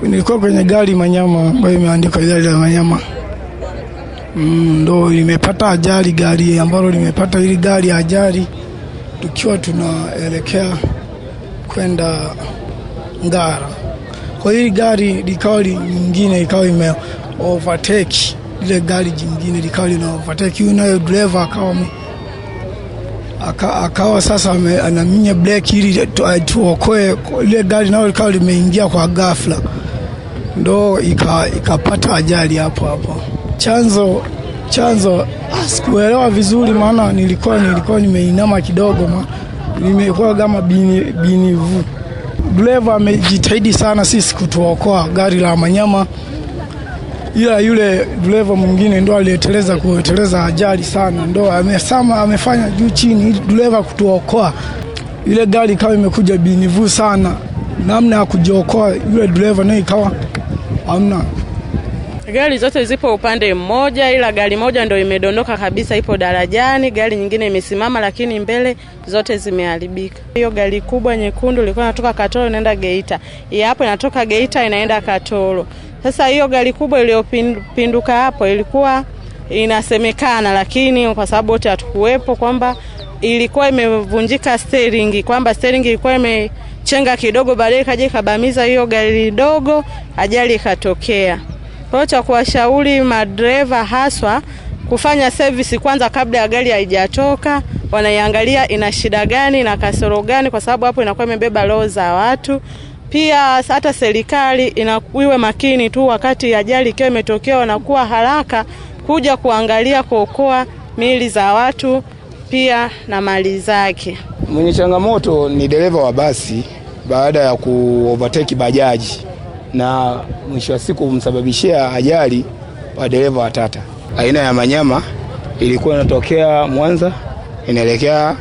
Nilikuwa kwenye gari Manyama ambayo imeandikwa gari la Manyama. Ndo limepata ajali, gari ambalo limepata hili gari ajali tukiwa tunaelekea kwenda Ngara. Kwa hili gari likawa lingine ikawa ime overtake lile gari jingine likawa lina overtake, huyu naye driver akawa sasa anaminya breki ili tuokoe lile gari, nalo likawa limeingia kwa ghafla, ndo ikapata ajali hapo hapo. Chanzo sikuelewa vizuri, maana nilikuwa nimeinama kidogo, nimekuwa kama binivu. Dereva amejitahidi sana sisi kutuokoa gari la Manyama, ila yule dereva mwingine ndo aliyeteleza kuteleza ajali sana, ndo amefanya juu chini ili dereva kutuokoa. Ile gari ikawa imekuja binivu sana, namna ya kujiokoa yule dereva naye ikawa hamna. Gari zote zipo upande mmoja, ila gari moja ndio imedondoka kabisa, ipo darajani, gari nyingine imesimama, lakini mbele zote zimeharibika. Hiyo gari kubwa nyekundu ilikuwa inatoka Katoro inaenda Geita, hii hapo inatoka Geita inaenda Katoro. Sasa hiyo gari kubwa iliyopinduka hapo ilikuwa inasemekana, lakini kwa sababu wote hatukuwepo, kwamba ilikuwa imevunjika steering, kwamba steering ilikuwa imechenga kidogo, baadaye ikaja ikabamiza hiyo gari dogo, ajali ikatokea. Kwa hiyo cha kuwashauri madereva haswa kufanya service kwanza kabla ya gari haijatoka, wanaiangalia ina shida gani na kasoro gani, kwa sababu hapo inakuwa imebeba roho za watu. Pia hata serikali iwe makini tu wakati ajali ikiwa imetokea, wanakuwa haraka kuja kuangalia kuokoa miili za watu pia na mali zake. Mwenye changamoto ni dereva wa basi baada ya kuovertake bajaji na mwisho wa siku kumsababishia ajali wa dereva wa Tata. Aina ya Manyama ilikuwa inatokea Mwanza inaelekea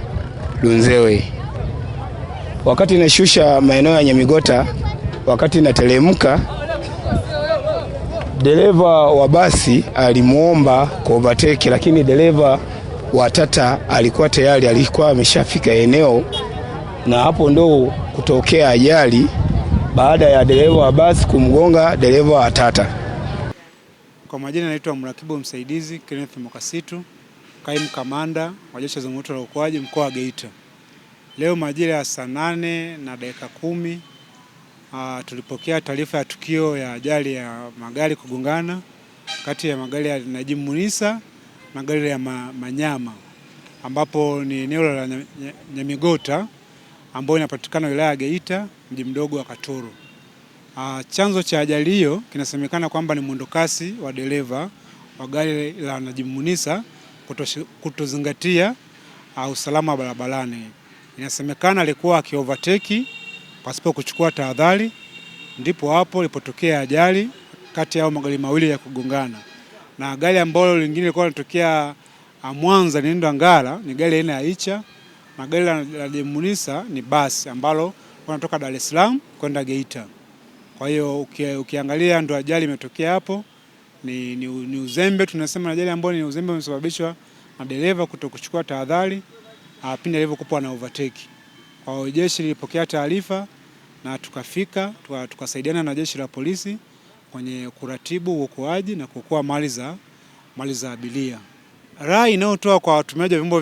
Lunzewe. Wakati inashusha maeneo ya Nyamigota, wakati inateremka, dereva wa basi alimuomba kuovertake, lakini dereva wa Tata alikuwa tayari alikuwa ameshafika eneo, na hapo ndo kutokea ajali baada ya dereva wa basi kumgonga dereva wa Tata. Kwa majina naitwa mrakibu msaidizi Kenneth Mwakasitu, kaimu kamanda wa Jeshi la Zimamoto na Uokoaji mkoa wa Geita. Leo majira ya 8:10 tulipokea taarifa ya tukio ya ajali ya magari kugongana kati ya magari ya Najimu Munisa na gari ya Manyama, ambapo ni eneo la Nyamigota ambayo inapatikana wilaya ya Geita, mji mdogo wa Katoro. Chanzo cha ajali hiyo kinasemekana kwamba ni mwendokasi wa dereva wa gari la Najimu Munisa kutozingatia usalama wa barabarani. Inasemekana alikuwa akiovertake pasipo kuchukua tahadhari, ndipo hapo ilipotokea ajali kati yao magari mawili ya kugongana. Na gari ambalo lingine lilikuwa linatokea Mwanza linaenda Ngara ni gari aina ya Icha, na gari la Najimu Munisa ni basi ambalo wanatoka Dar es Salaam kwenda Geita. Kwa hiyo ukiangalia ndo ajali imetokea hapo. Ni uzembe, tunasema ajali ambayo ni uzembe umesababishwa na dereva kutokuchukua tahadhari pindi alivyokuwa na overtake. Kwa hiyo jeshi lilipokea taarifa na tukafika, tukasaidiana na jeshi la polisi kwenye kuratibu uokoaji na kuokoa mali za abiria. Rai inayotoa kwa watumiaji wa vyombo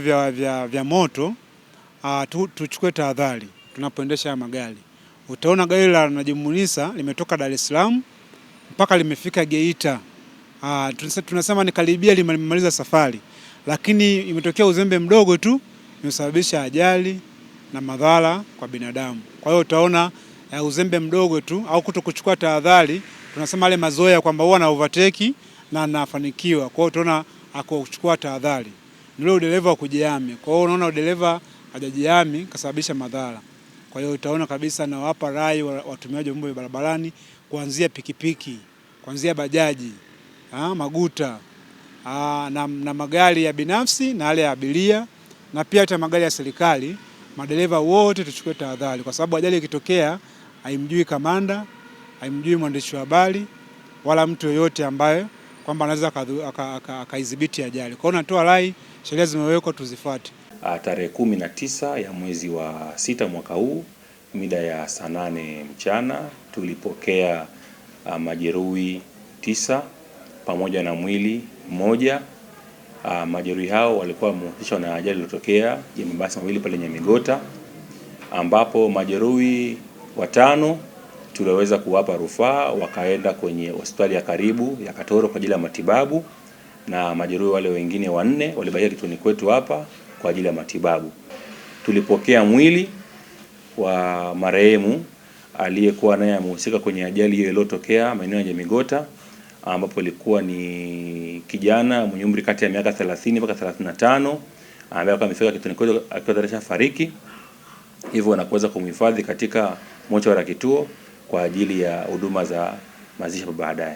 vya moto, tuchukue tahadhari tunapoendesha magari. Utaona gari la Najimu Munisa limetoka Dar es Salaam mpaka limefika Geita. Tunasema ni karibia limemaliza safari, lakini imetokea uzembe mdogo tu imesababisha ajali na madhara kwa binadamu. Kwa hiyo utaona uzembe mdogo tu au kutokuchukua tahadhari, tunasema yale mazoea kwamba huwa na overtake na anafanikiwa. Kwa hiyo utaona hakuchukua tahadhari. Ni ule dereva wa kujihami. Kwa hiyo unaona dereva hajajihami kasababisha madhara. Kwa hiyo utaona kabisa na wapa rai watumiaji wa vyombo vya barabarani, kuanzia pikipiki, kuanzia bajaji, maguta, na magari ya binafsi na yale ya abiria, na pia hata magari ya serikali, madereva wote tuchukue tahadhari, kwa sababu ajali ikitokea haimjui kamanda, haimjui mwandishi wa habari wala mtu yoyote ambaye kwamba anaweza akaidhibiti ajali. Kwa hiyo natoa rai, sheria zimewekwa tuzifuate. Tarehe 19 ya mwezi wa 6 mwaka huu mida ya saa 8 mchana tulipokea majeruhi 9 pamoja na mwili mmoja. Majeruhi hao walikuwa wamehusishwa na ajali iliyotokea ya mabasi mawili pale Nyamigota, ambapo majeruhi 5 tuliweza kuwapa rufaa wakaenda kwenye hospitali ya karibu ya Katoro kwa ajili ya matibabu, na majeruhi wale wengine 4 walibakia kituoni kwetu hapa kwa ajili ya matibabu. Tulipokea mwili wa marehemu aliyekuwa naye amehusika kwenye ajali hiyo iliyotokea maeneo ya Nyamigota, ambapo ilikuwa ni kijana mwenye umri kati ya miaka 30 mpaka 35 ambaye alikuwa amefika kituoni kwetu akiwa tayari ashafariki, hivyo na kuweza kumhifadhi katika mochari ya kituo kwa ajili ya huduma za mazishi baadaye.